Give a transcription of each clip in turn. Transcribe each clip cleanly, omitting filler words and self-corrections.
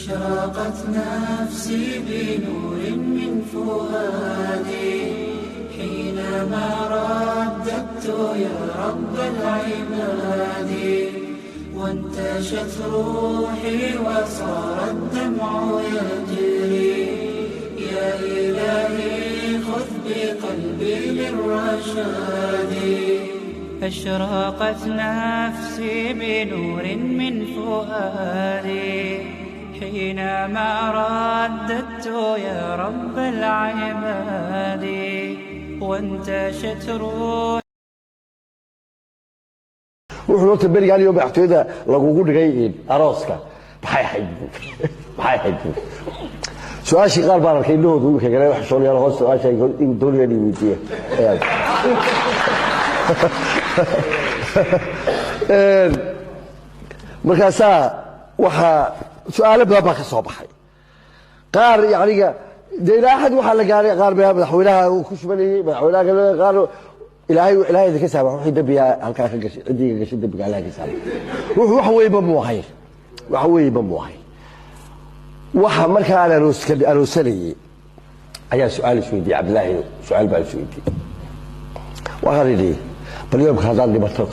أشرقت نفسي بنور من فؤادي، حينما رددت يا رب العباد، وانتشت روحي وصار الدمع يجري، يا إلهي خذ بقلبي للرشاد. أشرقت نفسي بنور من فؤادي، حينما رددت يا رب العباد، وانتشت روحي. Wuxuu horta berigaan iyo madaxtooyada lagugu dhigay arooska maxay ahayd buuri? Maxay ahayd buuri? Su-aashii qaar baan arkay indhahoodu imika galeen wax shoolayaal hoos su-aasha ay doonayaan inay weydiiyaan. Markaasaa waxaa su-aalo badan baa ka soo baxay qaar yaniga dee ilaa axad waxaa la gaaray qaar baa madaxweynaha uu ku shubanayey, madaxweynaha kale qaar. Ilaahay idinka saamax wixii dembiga halkaa ka gashay, ciddii ka gashay dembiga Allah ka saamax. Wuxuu wax weynba muu ahayn, wax weynba muu ahayn. Waxa markaa aan aroosanayey ayaa su-aal isweydiiyey Cabdilaahi, su-aal baan isweydiiyey. Waxaan idhi, bal yoomka haddaad dhimato,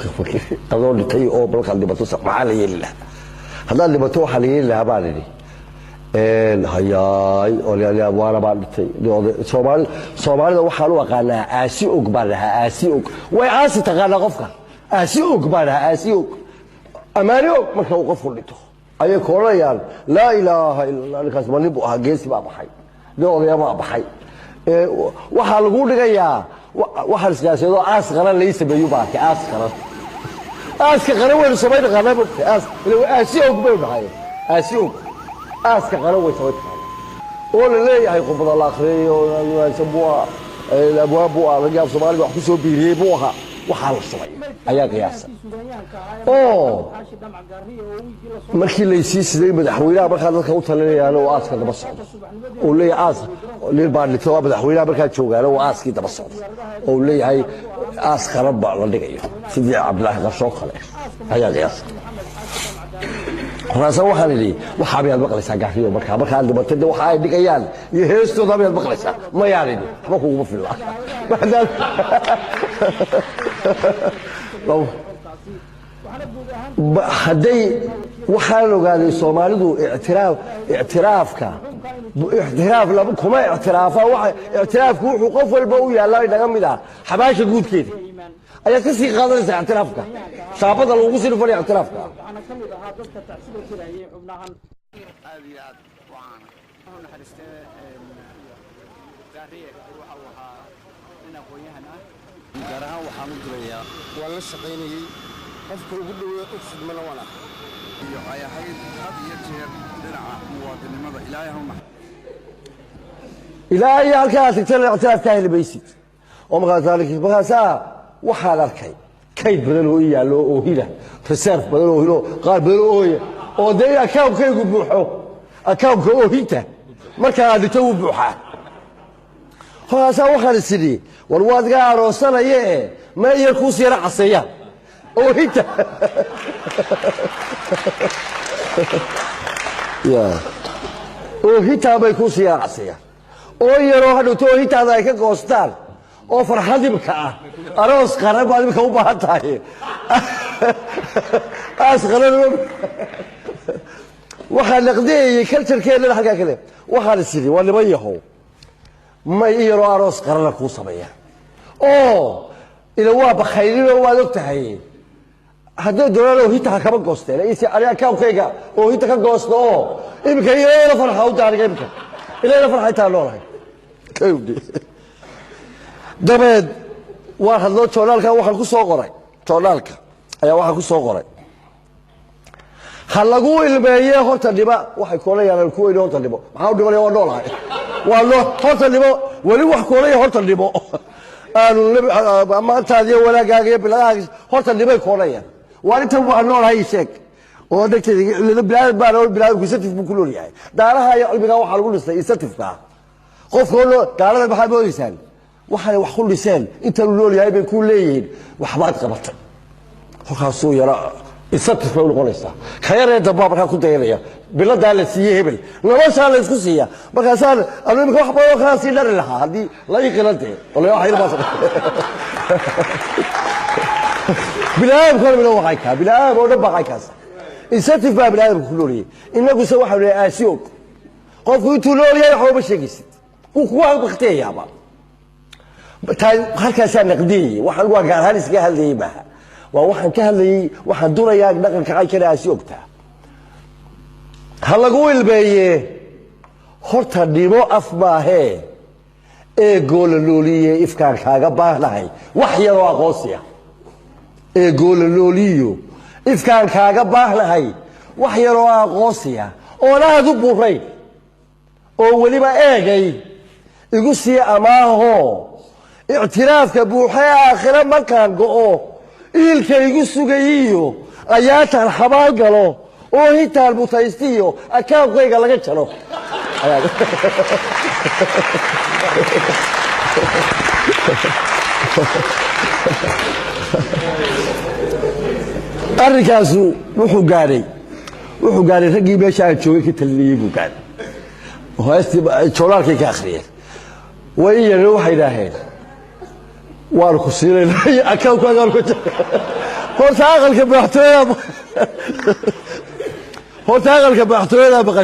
adoo dhintay oo markaad dhimato maxaa la yeeli lahaa? Haddaad dhimato waxaa la yeeli lahaa baan idhi, hayaay waana baan dhintay. Soomaali, Soomaalida waxaan u aqaanaa aasi og baan dhahaa, aasi og way aasi taqaanaa qofka, aasi og baan dhahaa, aasi og, amaani og. Marka uu qofku dhinto ayay ku odhanayaan, laa ilaaha illa Allah, ninkaas ma nin buu ahaa, geesi baa baxay, nin odaya baa baxay. Waxaa lagu dhigayaa waxaan isqiyaaseedoo aas qaran lay sameeyo baa arkay. Aas qaran, aaska qaran waynu samayn naqaanaa, mogta aas ila aasi og baynu dhahay, aasi og aaska qaran way samayn taqaanaa oo la leeyahay khudbada la akhriyayo wanaagsan buu ahaa, abwaab buu ahaa, ragii af Soomaaliga wax ku soo biiriyey buu ahaa. Waxaa la shubay ayaa qiyaasa oo markii laysii siday madaxweynaha markaa dadka u talinayaan oo aaska daba socdo oo leeyahay aas nin baa dhintay, waa madaxweynaha markaa joogaan oo aaskii daba socdo oo leeyahay aas qaran baa la dhigayo sidii Cabdilaahi Qarshoo kale ayaa qiyaasa. Markaasa waxaan idhi, waxaa miyaad maqlaysaa Gaariyo markaa markaad dhimatay de waxa ay dhigayaan iyo heestooda miyaad maqlaysaa? Mayaan idhi, waxba kuguma filla. Hadday waxaan ogaaday Soomaalidu ictiraaf, ictiraafka ictiraaf lama kuma ictiraafa. Waxa ictiraafku wuxuu qof walba u yaallaa inaga mid ah xabaasha guudkeeda ayaad ka sii qaadanaysaa ictiraafka, shaabada lagu sii dhufanaya ictiraafka. Aad iyo aad wacaana wuxuu naxariistee Gaariye waxa uu ahaa nin aqoon-yahan ah. Gaar ahaan waxaan u dirayaa, waan la shaqaynayey, qofka ugu dhoweeya u khidmana waan ahay. Iyo ay ahayd had iyo jeer dhinaca muwaadinimada. Ilaahay ha u naxariisto. Ilaa iyo halkaa aad tagtana ictiraaf ka heli maysid. Oo markaasaa waxaan arkay kayd badan oo ii yaallo oo hila reserve badan oo hilo, qaar badan oo ooya oo dee in akaankaygu buuxo, akaanka oohinta markaa aad dhinto wuu buuxaa. Markaasaa waxaan is idhi, war waad iga aroosanaye ma yar kuus yara caseeya oohinta ya oohintaa bay kuu sii yara caseeyaan oo yaroo hadhowto oohintaada ay ka goostaan oo farxad imka ah. Aroos qaran baad imka u baahan tahay, aas qaran. Waxaa naqdiyayay culturekeennana halkaa kale. Waxaan is idhi, waa niman yahow, may i yaroo aroos qarana kuu sameeya oo ila waa bakaylinoo waad og tahay hadday doonaan oohinta ha kama goosteen isi ani akaankayga oohinta ka goosto oo iminka ilayla farxa u daaniga iminka ilayla farxa intaan noolahay kawdhi. Dabeed waan hadlo, joornaalka waxaan ku soo qoray, joornaalka ayaa waxaan ku soo qoray, ha lagu ilmeeye horta dhima. Waxay koolayaan ku weyne horta dhimo, maxaa u dhimanaya? Waa noolahay, waa noo horta dhimo weli wax koolaya horta dhimo aanu maantaada iyo wanaagaaga iyo biladahaaga horta dhimay koolayaan. Waa intan waa noolahay sheeg oo dhegteeda binaadam baa nool, binaadamku incentive buu ku nool yahay. Daaraha iyo cilmiga waxaa lagu dhisay incentive-ka qofka oo noo gaalada. Maxaad moodaysaan waxay wax ku dhiseen? Intaanu nool yahay bay ku leeyihiin waxbaad qabatay. Kolkaasuu yara Incentive bay u noqonaysaa. Ka yaree dambaa markaa ku dayanaya biladaa la siiyey hebel, noloshaa la isku siiya. Markaasaan anu imika wax badan oo kalaa sii dhari lahaa haddii la ii qilan dee. Wallahi wax yar baa biniaadamka oo dhan waa caynkaa, biniaadam oo dhan baa caynkaas. Incentive baa biniaadamka ku nooliyey. Innaguse waxaanu leeyahay aasi og. Qofku intuu nool yahay waxba uma sheegaysid, wuu kugu baktiyayaaba. Taa halkaasaa naqdiyayey. Waxaan waa gaar ahaan iskaga hadlayey maaha, waa waxaan ka hadlayey, waxaan durayaa dhaqanka caynkana aasi ogtaa. Ha lagu ilmeeye horta dhimo af maahee, eegoo la nooliye ifkaan kaaga baahnahay wax yaroo aqoonsiya. Eegoo la nooliyo ifkaan kaaga baahnahay wax yaroo aqoonsiya oon aad u burayn oo weliba eegay igu sii amaahoo ictiraafka buuxee aakhire markaan go'o iilka igu sugayiyo ayaataan xabaal galo oo hitaan mutaystiyo akaankayga laga jaro. Arrinkaasu wuxuu gaadhay, wuxuu gaadhay raggii meesha aan joogay ka talinayey buu gaadhay. Heestii joolaalkay ka akhriyeen way yareen, waxay idhaaheen waanu ku siinaynaa akaankaagaan ku horta aqalka madaxtooyada, horta aqalka madaxtooyada maqashay.